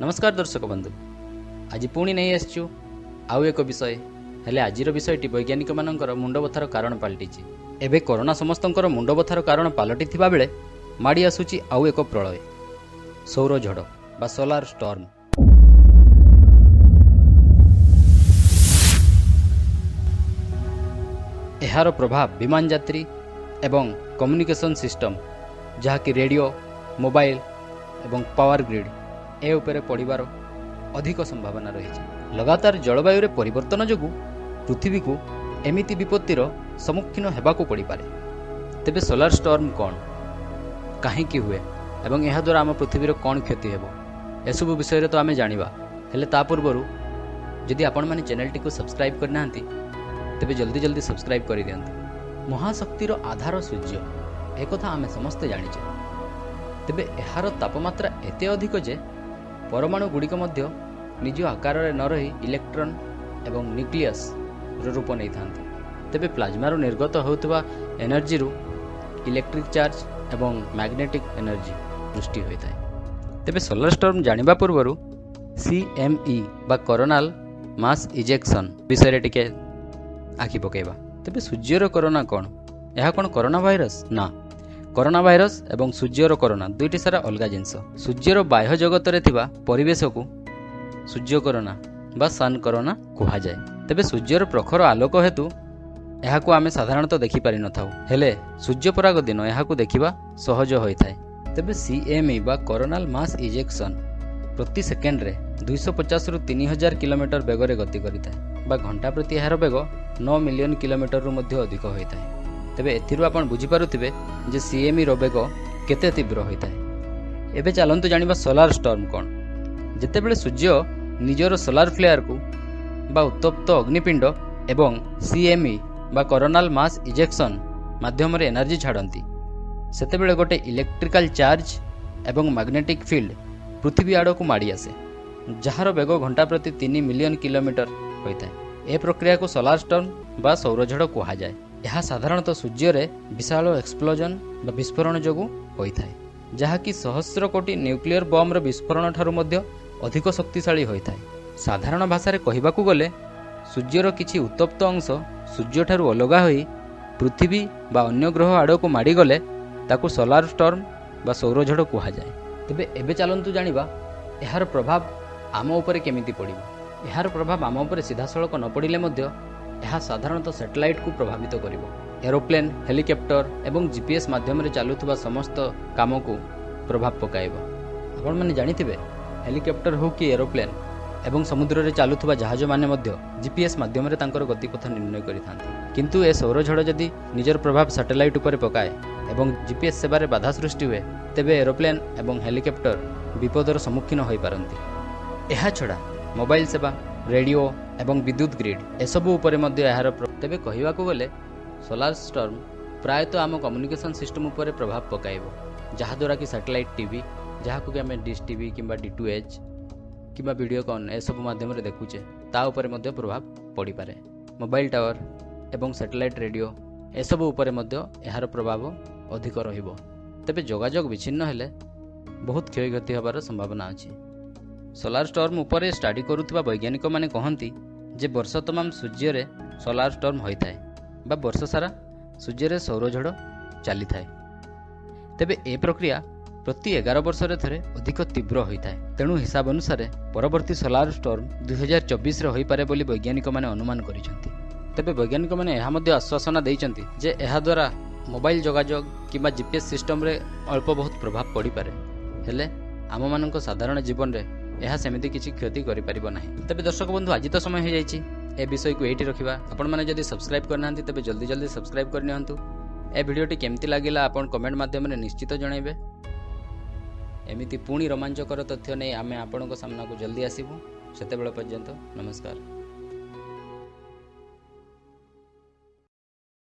ନମସ୍କାର ଦର୍ଶକ ବନ୍ଧୁ, ଆଜି ପୁଣି ନେଇ ଆସିଛୁ ଆଉ ଏକ ବିଷୟ। ହେଲେ ଆଜିର ବିଷୟଟି ବୈଜ୍ଞାନିକମାନଙ୍କର ମୁଣ୍ଡବଥାର କାରଣ ପାଲଟିଛି। ଏବେ କରୋନା ସମସ୍ତଙ୍କର ମୁଣ୍ଡବଥାର କାରଣ ପାଲଟିଥିବା ବେଳେ ମାଡ଼ି ଆସୁଛି ଆଉ ଏକ ପ୍ରଳୟ, ସୌରଝଡ଼ ବା ସୋଲାର ଷ୍ଟର୍ମ। ଏହାର ପ୍ରଭାବ ବିମାନ ଯାତ୍ରୀ ଏବଂ କମ୍ୟୁନିକେସନ୍ ସିଷ୍ଟମ୍, ଯାହାକି ରେଡ଼ିଓ, ମୋବାଇଲ ଏବଂ ପାୱାର ଗ୍ରିଡ୍ ଏ ଉପରେ ପଡ଼ିବାର ଅଧିକ ସମ୍ଭାବନା ରହିଛି। ଲଗାତାର ଜଳବାୟୁରେ ପରିବର୍ତ୍ତନ ଯୋଗୁଁ ପୃଥିବୀକୁ ଏମିତି ବିପତ୍ତିର ସମ୍ମୁଖୀନ ହେବାକୁ ପଡ଼ିପାରେ। ତେବେ ସୋଲାର ଷ୍ଟର୍ମ କ'ଣ, କାହିଁକି ହୁଏ ଏବଂ ଏହାଦ୍ୱାରା ଆମ ପୃଥିବୀର କ'ଣ କ୍ଷତି ହେବ, ଏସବୁ ବିଷୟରେ ତ ଆମେ ଜାଣିବା। ହେଲେ ତା ପୂର୍ବରୁ ଯଦି ଆପଣମାନେ ଚ୍ୟାନେଲଟିକୁ ସବସ୍କ୍ରାଇବ୍ କରିନାହାନ୍ତି, ତେବେ ଜଲ୍ଦି ଜଲ୍ଦି ସବସ୍କ୍ରାଇବ୍ କରିଦିଅନ୍ତୁ। ମହାଶକ୍ତିର ଆଧାର ସୂର୍ଯ୍ୟ, ଏକଥା ଆମେ ସମସ୍ତେ ଜାଣିଛେ। ତେବେ ଏହାର ତାପମାତ୍ରା ଏତେ ଅଧିକ ଯେ ପରମାଣୁ ଗୁଡ଼ିକ ମଧ୍ୟ ନିଜ ଆକାରରେ ନ ରହି ଇଲେକ୍ଟ୍ରନ୍ ଏବଂ ନ୍ୟୁକ୍ଲିୟସ୍ର ରୂପ ନେଇଥାନ୍ତି। ତେବେ ପ୍ଲାଜମାରୁ ନିର୍ଗତ ହେଉଥିବା ଏନର୍ଜିରୁ ଇଲେକ୍ଟ୍ରିକ୍ ଚାର୍ଜ ଏବଂ ମ୍ୟାଗ୍ନେଟିକ୍ ଏନର୍ଜି ସୃଷ୍ଟି ହୋଇଥାଏ। ତେବେ ସୋଲାର ଷ୍ଟର୍ମ ଜାଣିବା ପୂର୍ବରୁ CME ବା କରୋନାଲ ମାସ୍ ଇଜେକ୍ସନ୍ ବିଷୟରେ ଟିକେ ଆଖି ପକାଇବା। ତେବେ ସୂର୍ଯ୍ୟର କରୋନା କ'ଣ? ଏହା କ'ଣ କରୋନା ଭାଇରସ୍? ନା, କରୋନା ଭାଇରସ୍ ଏବଂ ସୂର୍ଯ୍ୟର କରୋନା ଦୁଇଟି ସାରା ଅଲଗା ଜିନିଷ। ସୂର୍ଯ୍ୟର ବାହ୍ୟ ଜଗତରେ ଥିବା ପରିବେଶକୁ ସୂର୍ଯ୍ୟ କରୋନା ବା ସନ୍ କରୋନା କୁହାଯାଏ। ତେବେ ସୂର୍ଯ୍ୟର ପ୍ରଖର ଆଲୋକ ହେତୁ ଏହାକୁ ଆମେ ସାଧାରଣତଃ ଦେଖିପାରିନଥାଉ, ହେଲେ ସୂର୍ଯ୍ୟପରାଗ ଦିନ ଏହାକୁ ଦେଖିବା ସହଜ ହୋଇଥାଏ। ତେବେ CME ବା କରୋନାଲ ମାସ୍ ଇଜେକ୍ସନ୍ ପ୍ରତି ସେକେଣ୍ଡରେ 250ରୁ 3000 କିଲୋମିଟର ବେଗରେ ଗତି କରିଥାଏ ବା ଘଣ୍ଟା ପ୍ରତି ଏହାର ବେଗ 9 ମିଲିୟନ କିଲୋମିଟରରୁ ମଧ୍ୟ ଅଧିକ ହୋଇଥାଏ। ତେବେ ଏଥିରୁ ଆପଣ ବୁଝିପାରୁଥିବେ ଯେ CMEର ବେଗ କେତେ ତୀବ୍ର ହୋଇଥାଏ। ଏବେ ଚାଲନ୍ତୁ ଜାଣିବା ସୋଲାର ଷ୍ଟର୍ମ କ'ଣ। ଯେତେବେଳେ ସୂର୍ଯ୍ୟ ନିଜର ସୋଲାର ଫ୍ଲେୟାରକୁ ବା ଉତ୍ତପ୍ତ ଅଗ୍ନିପିଣ୍ଡ ଏବଂ CME ବା କରୋନାଲ ମାସ୍ ଇଜେକ୍ସନ୍ ମାଧ୍ୟମରେ ଏନର୍ଜି ଛାଡ଼ନ୍ତି, ସେତେବେଳେ ଗୋଟେ ଇଲେକ୍ଟ୍ରିକାଲ ଚାର୍ଜ ଏବଂ ମ୍ୟାଗ୍ନେଟିକ୍ ଫିଲ୍ଡ ପୃଥିବୀ ଆଡ଼କୁ ମାଡ଼ି ଆସେ, ଯାହାର ବେଗ ଘଣ୍ଟା ପ୍ରତି 3 ମିଲିୟନ କିଲୋମିଟର ହୋଇଥାଏ। ଏ ପ୍ରକ୍ରିୟାକୁ ସୋଲାର ଷ୍ଟର୍ମ ବା ସୌରଝଡ଼ କୁହାଯାଏ। ଏହା ସାଧାରଣତଃ ସୂର୍ଯ୍ୟରେ ବିଶାଳ ଏକ୍ସପ୍ଲୋଜନ୍ ବା ବିସ୍ଫୋରଣ ଯୋଗୁଁ ହୋଇଥାଏ, ଯାହାକି ସହସ୍ର କୋଟି ନ୍ୟୁକ୍ଲିୟର ବମ୍ର ବିସ୍ଫୋରଣ ଠାରୁ ମଧ୍ୟ ଅଧିକ ଶକ୍ତିଶାଳୀ ହୋଇଥାଏ। ସାଧାରଣ ଭାଷାରେ କହିବାକୁ ଗଲେ, ସୂର୍ଯ୍ୟର କିଛି ଉତ୍ତପ୍ତ ଅଂଶ ସୂର୍ଯ୍ୟଠାରୁ ଅଲଗା ହୋଇ ପୃଥିବୀ ବା ଅନ୍ୟ ଗ୍ରହ ଆଡ଼କୁ ମାଡ଼ିଗଲେ ତାକୁ ସୋଲାର ଷ୍ଟର୍ମ ବା ସୌରଝଡ଼ କୁହାଯାଏ। ତେବେ ଏବେ ଚାଲନ୍ତୁ ଜାଣିବା ଏହାର ପ୍ରଭାବ ଆମ ଉପରେ କେମିତି ପଡ଼ିବ। ଏହାର ପ୍ରଭାବ ଆମ ଉପରେ ସିଧାସଳଖ ନ ପଡ଼ିଲେ ମଧ୍ୟ ଏହା ସାଧାରଣତଃ ସ୍ୟାଟେଲାଇଟ୍କୁ ପ୍ରଭାବିତ କରିବ। ଏରୋପ୍ଲେନ୍, ହେଲିକପ୍ଟର ଏବଂ GPS ମାଧ୍ୟମରେ ଚାଲୁଥିବା ସମସ୍ତ କାମକୁ ପ୍ରଭାବ ପକାଇବ। ଆପଣମାନେ ଜାଣିଥିବେ, ହେଲିକପ୍ଟର ହେଉ କି ଏରୋପ୍ଲେନ୍ ଏବଂ ସମୁଦ୍ରରେ ଚାଲୁଥିବା ଜାହାଜମାନେ ମଧ୍ୟ GPS ମାଧ୍ୟମରେ ତାଙ୍କର ଗତିପଥ ନିର୍ଣ୍ଣୟ କରିଥାନ୍ତି। କିନ୍ତୁ ଏ ସୌରଝଡ଼ ଯଦି ନିଜର ପ୍ରଭାବ ସ୍ୟାଟେଲାଇଟ୍ ଉପରେ ପକାଏ ଏବଂ GPS ସେବାରେ ବାଧା ସୃଷ୍ଟି ହୁଏ, ତେବେ ଏରୋପ୍ଲେନ୍ ଏବଂ ହେଲିକପ୍ଟର ବିପଦର ସମ୍ମୁଖୀନ ହୋଇପାରନ୍ତି। ଏହାଛଡ଼ା ମୋବାଇଲ ସେବା, ରେଡ଼ିଓ ଏବଂ ବିଦ୍ୟୁତ ଗ୍ରିଡ୍ ଏସବୁ ଉପରେ ମଧ୍ୟ ଏହାର। ତେବେ କହିବାକୁ ଗଲେ ସୋଲାର ଷ୍ଟର୍ମ ପ୍ରାୟତଃ ଆମ କମ୍ୟୁନିକେସନ୍ ସିଷ୍ଟମ୍ ଉପରେ ପ୍ରଭାବ ପକାଇବ, ଯାହାଦ୍ୱାରା କି ସ୍ୟାଟେଲାଇଟ୍ ଟିଭି, ଯାହାକୁ କି ଆମେ ଡିସ୍ ଟିଭି କିମ୍ବା D2H କିମ୍ବା ଭିଡ଼ିଓକନ୍ ଏସବୁ ମାଧ୍ୟମରେ ଦେଖୁଛେ, ତା ଉପରେ ମଧ୍ୟ ପ୍ରଭାବ ପଡ଼ିପାରେ। ମୋବାଇଲ ଟାୱାର ଏବଂ ସ୍ୟାଟେଲାଇଟ୍ ରେଡ଼ିଓ ଏସବୁ ଉପରେ ମଧ୍ୟ ଏହାର ପ୍ରଭାବ ଅଧିକ ରହିବ। ତେବେ ଯୋଗାଯୋଗ ବିଚ୍ଛିନ୍ନ ହେଲେ ବହୁତ କ୍ଷୟକ୍ଷତି ହେବାର ସମ୍ଭାବନା ଅଛି। ସୋଲାର ଷ୍ଟର୍ମ ଉପରେ ଷ୍ଟଡି କରୁଥିବା ବୈଜ୍ଞାନିକମାନେ କହନ୍ତି ଯେ ବର୍ଷ ତମାମ ସୂର୍ଯ୍ୟରେ ସୋଲାର ଷ୍ଟର୍ମ ହୋଇଥାଏ ବା ବର୍ଷ ସାରା ସୂର୍ଯ୍ୟରେ ସୌରଝଡ଼ ଚାଲିଥାଏ। ତେବେ ଏ ପ୍ରକ୍ରିୟା ପ୍ରତି 11 ବର୍ଷରେ ଥରେ ଅଧିକ ତୀବ୍ର ହୋଇଥାଏ। ତେଣୁ ହିସାବ ଅନୁସାରେ ପରବର୍ତ୍ତୀ ସୋଲାର ଷ୍ଟର୍ମ 2024ରେ ହୋଇପାରେ ବୋଲି ବୈଜ୍ଞାନିକମାନେ ଅନୁମାନ କରିଛନ୍ତି। ତେବେ ବୈଜ୍ଞାନିକମାନେ ଏହା ମଧ୍ୟ ଆଶ୍ୱାସନା ଦେଇଛନ୍ତି ଯେ ଏହାଦ୍ୱାରା ମୋବାଇଲ ଯୋଗାଯୋଗ କିମ୍ବା GPS ସିଷ୍ଟମରେ ଅଳ୍ପ ବହୁତ ପ୍ରଭାବ ପଡ଼ିପାରେ, ହେଲେ ଆମମାନଙ୍କ ସାଧାରଣ ଜୀବନରେ ଏହା ସେମିତି କିଛି କ୍ଷତି କରିପାରିବ ନାହିଁ। ତେବେ ଦର୍ଶକ ବନ୍ଧୁ, ଆଜି ତ ସମୟ ହୋଇଯାଇଛି, ଏ ବିଷୟକୁ ଏଇଠି ରଖିବା। ଆପଣମାନେ ଯଦି ସବସ୍କ୍ରାଇବ୍ କରିନାହାନ୍ତି, ତେବେ ଜଲ୍ଦି ଜଲ୍ଦି ସବସ୍କ୍ରାଇବ୍ କରିନିଅନ୍ତୁ। ଏ ଭିଡ଼ିଓଟି କେମିତି ଲାଗିଲା, ଆପଣ କମେଣ୍ଟ ମାଧ୍ୟମରେ ନିଶ୍ଚିତ ଜଣାଇବେ। ଏମିତି ପୁଣି ରୋମାଞ୍ଚକର ତଥ୍ୟ ନେଇ ଆମେ ଆପଣଙ୍କ ସାମ୍ନାକୁ ଜଲ୍ଦି ଆସିବୁ। ସେତେବେଳେ ପର୍ଯ୍ୟନ୍ତ ନମସ୍କାର।